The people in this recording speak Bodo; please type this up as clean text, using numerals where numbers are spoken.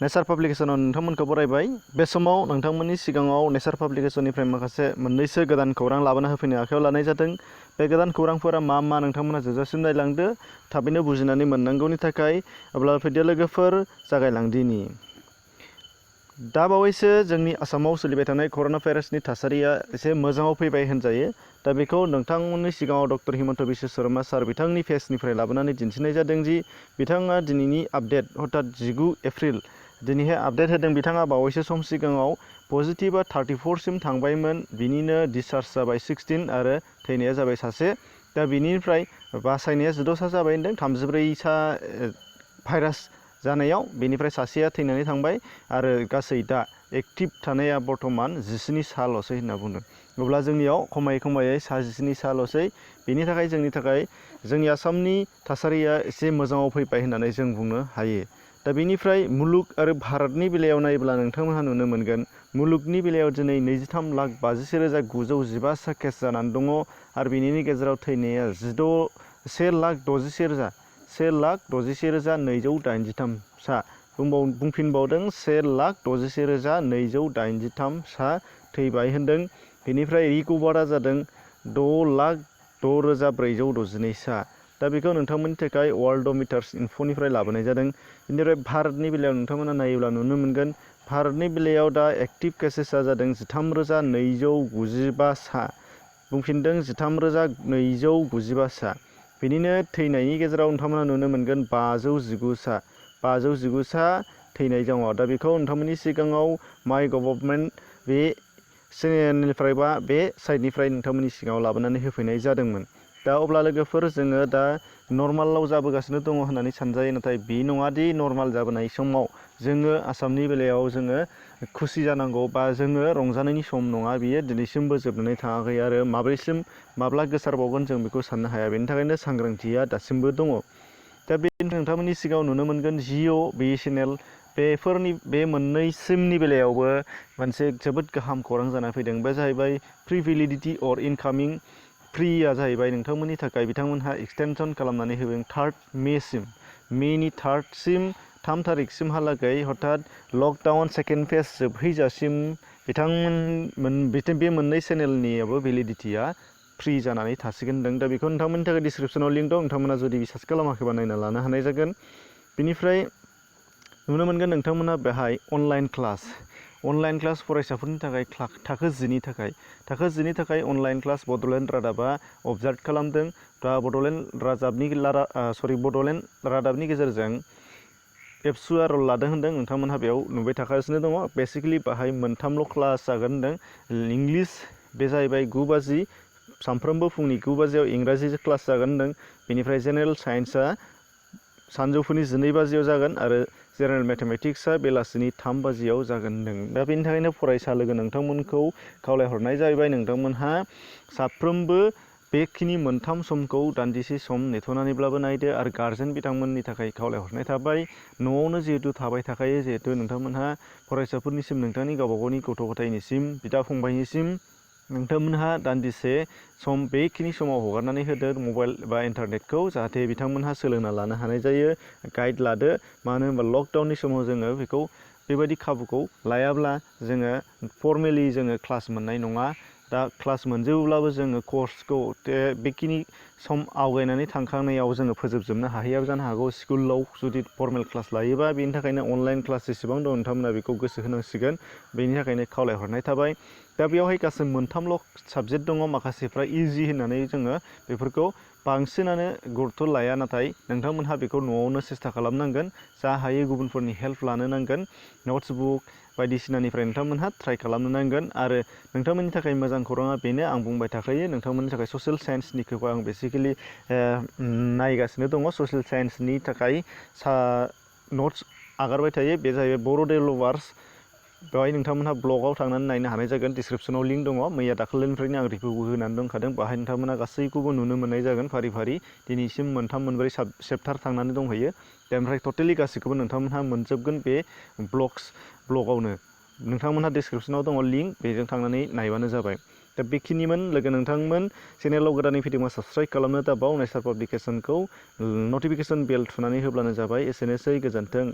नेचार पाब्लिकेशनाव नोंथांमोनखौ बरायबाय। बे समाव नोंथांमोननि सिगाङाव नेचार पाब्लिकेशननिफ्राय माखासे मोननैसो गोदान खौरां लाबोना होफैनो आखायाव लानाय जादों। बे गोदान खौरांफोरा मा नोंथांमोना जोबजासिम नायलांदो थाबैनो बुजिनानै मोननांगौनि थाखाय। अब्ला फैदो लोगोफोर जागायलांदिनि। दा बावैसो जोंनि आसामाव सोलिबाय थानाय कर'ना भाइरासनि थासारिया एसे मोजाङाव फैबाय होनजायो। दा बेखौ नोंथांमोननि सिगाङाव डक्टर हिमन्त बिश्व शर्मा सार बिथांनि पेजनिफ्राय लाबोनानै दिन्थिनाय जादों जि बिथाङा दिनैनि आपडेट अर्थात 19 एप्रिल दिनैहाय आपडेट होदों। बिथाङा बावैसो सम सिगाङाव पजिटिभा 34 सिम थांबायमोन, बिनिनो डिस्चार्ज जाबाय 16 आरो थैनाया जाबाय सासे। दा बिनिफ्राय बासायनाया 16 सा जाबाय होनदों, 34 सा भाइरास जानायाव बेनिफ्राय सासेया थैनानै थांबाय आरो गासै दा एक्टिभ थानाया बर्थमान 17 साल'सै होनना बुंदों। अब्ला जोंनियाव खमायै सा 17 साल'सै। बेनि थाखाय जोंनि आसामनि थासारिया एसे मोजाङाव फैबाय होननानै जों बुंनो हायो। दा बेनिफ्राय मुलुग आरो भारतनि बेलायाव नायोब्ला नोंथांमोनहा नुनो मोनगोन मुलुगनि बेलायाव दिनै 23,52,115 केस जानानै दङ आरो बेनि गेजेराव थैनाया 1,61,283 सा। बुंफिनबावदों 1,61,283 सा थैबाय होनदों। बेनिफ्राय रिकभारा जादों 6,06,462 सा। दा बेखौ नोंथांमोननि थाखाय वर्ल्डमिटार्स इनफ'निफ्राय लाबोनाय जादों। बेनिफ्राय भारतनि बेलायाव नोंथांमोना नायोब्ला नुनो मोनगोन भारतनि बेलायाव दा एक्टिभ केसेसआ जादों 13,295 सा। बुंफिनदों 13,295 सा। बिनिनो थैनायनि गेजेराव नोंथांमोना नुनो मोनगोन 519 सा। 519 सा थैनाय दङ। दा बेखौ नोंथांमोननि सिगाङाव माइ गभर्नमेन्ट बे चेनेलनिफ्राय बा बे साइटनिफ्राय नोंथांमोननि सिगाङाव लाबोनानै होफैनाय जादोंमोन। दा अब्ला लोगोफोर जोङो दा नर्मालाव जाबोगासिनो दङ होननानै सानजायो, नाथाय बे नङादि नर्माल जाबोनाय समाव जोङो आसामनि बेलायाव जोङो खुसि जानांगौ बा जोङो रंजानायनि सम नङा। बियो दिनैसिमबो जोबनानै थाङाखै आरो माब्ला गोसारबावगोन जों बेखौ साननो हाया। बेनि थाखायनो सांग्रांथिया दासिमबो दङ। दा बे नोंथांमोननि सिगाङाव नुनो मोनगोन जिअ' BSNL बे मोननैसिमनि बेलायावबो मोनसे जोबोद गाहाम खौरां जाना फैदों। बे जाहैबाय प्रि भेलिडिटि अर इनकामिं फ्रिया जाहैबाय नोंथांमोननि थाखाय बिथांमोनहा एक्सटेनसन खालामनानै होदों 3 मेसिम। मेनि 3 थारिखसिमहालागै हथात लकडाउन सेकेन्ड फेज जोबहैजासिम बे मोननै चेनेलनियाबो भेलिडिटिया फ्रि जानानै थासिगोन होनदों। दा बेखौ नोंथांमोननि थाखाय डिसक्रिपसनाव लिंक दं, नोंथांमोना जुदि रिसार्च खालामाखैबा नायना लानो हानाय जागोन। बेनिफ्राय नुनो मोनगोन नोंथांमोना बेहाय अनलाइन क्लास फरायसाफोरनि थाखाय थाखो 10नि थाखाय अनलाइन क्लास बड'लेण्ड रादाबा अबजार्भ खालामदों। दा बड'लेण्ड रादाबनि गेजेरजों एबसुआ रल लादों होनदों। नोंथांमोनहा बेयाव नुबाय थागासिनो दङ। बेसिकेलि बाहाय मोनथामल' क्लास जागोन होनदों। इंलिस बे जाहैबाय 9 बाजि, सानफ्रोमबो फुंनि 9 बाजियाव इंराजि क्लास जागोन होनदों। बेनिफ्राय जेनेरेल साइन्सआ सानजौफुनि 12 बाजियाव जागोन आरो जेनेरेल मेथामेटिक्सआ बेलासिनि 3 बाजियाव जागोन होनदों। दा बेनि थाखायनो फरायसा लोगो नोंथांमोनखौ खावलायहरनाय जाहैबाय नोंथांमोनहा साफ्रोमबो बेखिनि मोनथाम समखौ दान्दिसे सम नेथ'नानैब्लाबो नायदो आरो गारजेन बिथांमोननि थाखाय खावलायहरनाय थाबाय। न'आवनो जिहेतु थाबाय थाखायो, जिहेतु नोंथांमोनहा फरायसाफोरनिसिम नोंथांनि गावबागावनि गथ' गथायनिसिम बिदा फंबायनिसिम नोंथांमोनहा दान्दिसे सम बेखिनि समाव हगारनानै होदो मबाइल बा इन्टारनेटखौ, जाहाथे बिथांमोनहा सोलोंना लानो हानाय जायो। गाइड लादो, मानो होनबा लकडाउननि समाव जोङो बेबायदि खाबुखौ लायाब्ला जोङो फर्मेलि जोङो क्लास मोननाय नङा। दा क्लास मोनजोबोब्लाबो जोङो कर्सखौ बेखिनि सम आवगायनानै थांखांनायाव जोङो फोजोबजोबनो हाहैयाबो जानो हागौ। स्कुलाव जुदि फर्मेल क्लास लायोबा बेनि थाखायनो अनलाइन क्लास जेसेबां दं नोंथांमोना बेखौ गोसो होनांसिगोन। बेनि थाखायनो खावलायहरनाय थाबाय। दा बेयावहाय गासै मोनथामल' साबजेक्ट दङ। माखासेफ्रा इजि होननानै जोङो बेफोरखौ बांसिनानो गुरुथ' लाया, नाथाय नोंथांमोनहा बेखौ न'आवनो सेस्था खालामनांगोन। जा हायो गुबुनफोरनि हेल्प लानो नांगोन। नट्स बुक बायदिसिनानिफ्राय नोंथांमोनहा ट्राइ खालामनो नांगोन। आरो नोंथांमोननि थाखाय मोजां खौराङा बेनो, आं बुंबाय थाखायो नोंथांमोननि थाखाय ससियेल साइन्सनिखौबो आं बेसिकेलि नायगासिनो दङ। ससियेल साइन्सनि थाखाय नट्स आगारबाय थायो। बे जाहैबाय बर' डेभेलपार्स। बेवहाय नोंथांमोनहा ब्लगाव थांनानै नायनो हानाय जागोन। डिसक्रिपसनाव लिंक दङ। मैया दाखालिनिफ्रायनो आं रिभिउबो होनानै दंखादों। बाहाय नोंथांमोना गासैखौबो नुनो मोननाय जागोन फारि दिनैसिम 3-4 चेप्टार थांनानै दंहैयो। दा ओमफ्राय टटेलि गासैखौबो नोंथांमोनहा मोनजोबगोन बे ब्लगावनो। नोंथांमोनहा डिसक्रिपसनाव दङ लिंक, बेजों थांनानै नायबानो जाबाय। दा बेखिनिमोन लोगो नोंथांमोन। चेनेलाव गोदानै फैदोंबा साबस्क्राइब खालामनो दाबाव। नेचार पाब्लिकेसनखौ नटिफिकेसन बेल थुनानै होब्लानो जाबाय। एसेनोसै, गोजोन्थों।